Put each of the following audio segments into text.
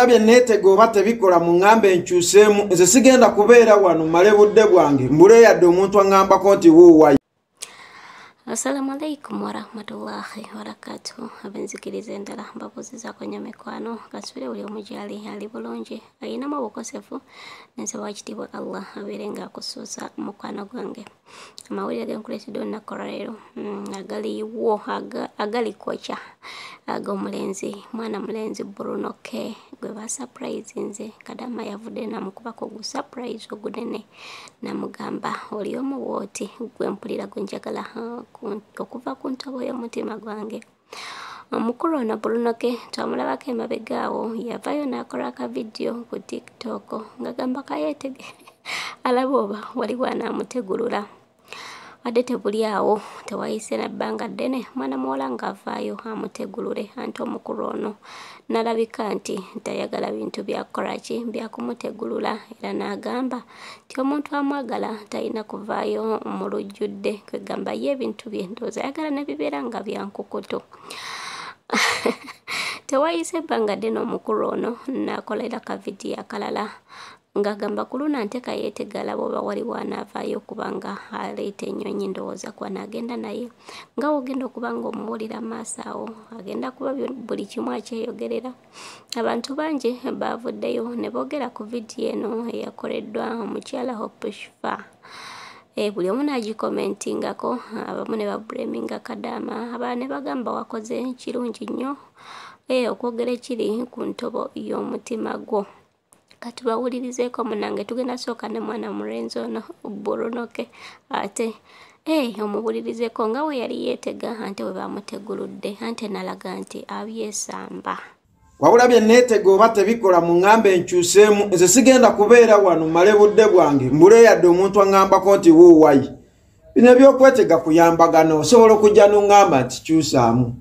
Wabula bye neetega oba tebikola muŋŋambe nkyuseemu, nze sigenda kubeera wano mmale budde bwange mbule yadde omuntu aŋŋambako nti wuuwayo. Assalamu alaikum warahmatullahi wabarakatuh. Abenzikiriza endala mbabuuzizaako nnyo mikwano, kasubire buli omu gy'ali ali bulungi, ayinamu obukosefu, nensaba wakitiibwa Allah abeere ng'akusuusa mukwano gwange. Amawulire ge nkuleetedde olunaku olwaleero agaliwo agali kwokya ag'omulenzi, mwana mulenzi Bruno K gwe basurprisinze. Kadama yavudde namukubako gu surprise ogunene, namugamba oli omu bw'oti gwe mpulira gwe njagala okuva ku ntobo y'omutima gwange. Omukulu ono Bruno K twamulabako emabega awo, yavaayo n'akola aka vidiyo ku TikTok ng'agamba kayeetege alaba oba waliwo anaamutegulula. Wadde tebuli awo, tewayise na bbanga ddene, mwana muwala ng'avaayo amutegulule, anti omukulu ono n'alabika nti tayagala bintu bya kukola ki byakumutegulula, era n'agamba nti omuntu amwagala talina kuvaayo mu lujjudde, kwegamba ye ebintu bye ndowooza ayagala ne bibeera nga bya nkukutu. Tewayise ebbanga ddene omukulu ono n'akolera ka vidiyo akalala ng'agamba ku luno ate kayeetega alaba oba waliwo anaavaayo kubanga aleeta ennyonyi, ndowooza kw'anaagenda naye nga w'ogenda okuba ng'omuwulira maaso awo agenda kuba buli kimu akyeyogerera. Abantu bangi baavuddeyo ne boogera ku vidiyo eno eyakoleddwa omukyala Hope Shifa. Buli omu n'agikomentingako, abamu ne babulaminga Kadama, abalala ne bagamba wakoze kirungi nnyo okwogera ekiri ku ntobo y'omutima gwo. Kati bawulirizeeko munnange, tugenda sooka ne mwana mulenzi ono Bruno K ate omuwulirizeeko nga we yali yeetega ante we bamuteguludde, ante n'alaga nti abyesamba. Wabula bye neetega oba tebikola muŋŋambe nkyuseemu, nze sigenda kubeera wano mmale budde bwange mbule yadde omuntu aŋŋambako nti wuuwayi. Bino ebyokwetega kuyambagana, osobola okujja n'oŋŋamba nti kyusaamu.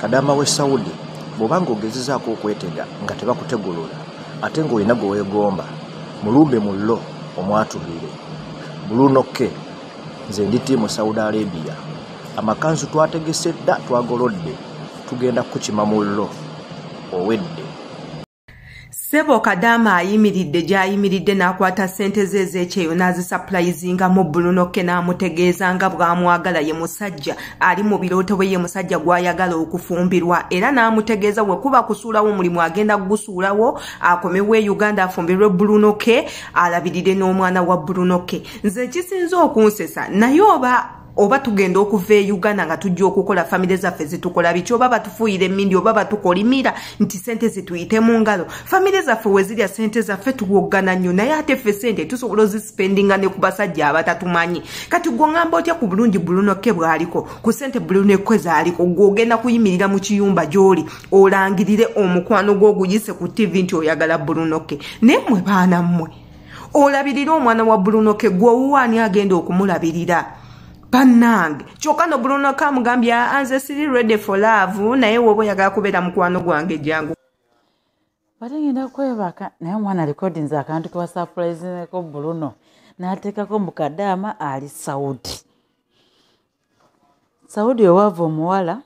Kadama w'e Saudi, bw'oba ng'ogezezaako okwetega nga tebakutegulula ate ng'olina gwe weegomba, mulumbe mullo omwatulire. Bruno K, nze ndi ttiimu Saudi Arabia. Amakanzu twategese dda, twagolodde, tugenda kukima mullo owedde. Ssebo Kadama ayimiridde gy'ayimiridde n'akwata ssente ze ez'ekyeyo n'azisapulayizingamu Bruno K n'amutegeeza nga bw'amwagala, ye musajja ali mu birooto bwe, ye musajja gw'ayagala okufumbirwa, era n'amutegeeza we kuba kusuulawo omulimu agenda kugusuulawo akomewo e Uganda afumbirwe Bruno K alabirire n'omwana wa Bruno K. Nze ekisinze okunsesa naye oba tugenda okuva e Uganda nga tujja okukola famire zaffe zitukola biki, oba batufuuyira emmindi oba batukolimira nti ssente zituyite mu ngalo. Famire zaffe we zirya ssente zaffe tuwoggana nnyo, naye ate ffe ssente tusobola ozisipendinga ne ku basajja abatatumanyi. Kati gwe oŋŋamba otya ku bulungi Bruno K bw'aliko, ku ssente Bruno K z'aliko, gwe ogenda kuyimirira mu kiyumba gy'oli olangirire omukwano gwo oguyise ku TV nti oyagala Bruno K. Naye mmwe baana mmwe, olabirire omwana wa Bruno K, gwe owuwo ani agenda okumulabirira? Bannange, kyokka no Bruno K amugambye nze siri ready for love, naye woba oyagala kubeera mukwano gwange jangu. Bate ngenda kwebaka naye omwana recordinze akantu ke basurprisineko Bruno n'ateekako mu Kadama ali Saudi. Saudi ewaava omuwala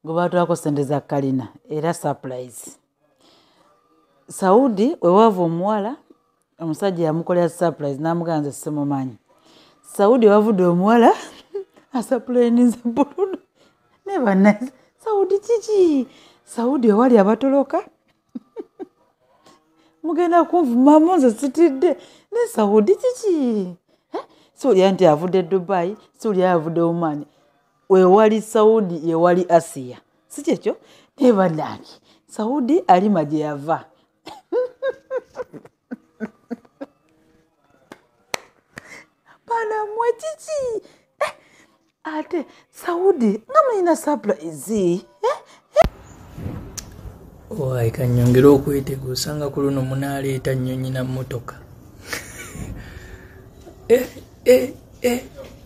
gwe baatwalako ssente za kalina era surprise. Saudi wewaava omuwala omusajja yamukolera surprise n'amugamba nze simumanyi. Saudi wavudde omuwala asapulayininze Bruno. Naye bannange Saudi kiki? Saudi ewali abatoloka mugenda kunvumamu nze sitidde. Ne Saudi kiki? Siwulira nti avudde Dubai, siwulira avudde Oman. Wewali Saudi yewali Asia, si kyekyo? Naye bannange Saudi alima gye yava. Bana mmwe kiki? Ate Saudi nga mulina surprise. Owaye kannyongere okwetega, osanga ku luno munaaleeta nnyonyi na mmotoka.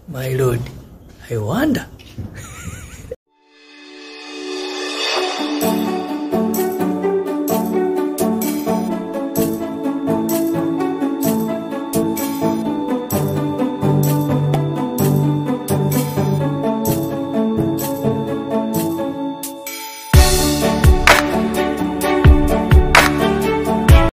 My lord, I wonder.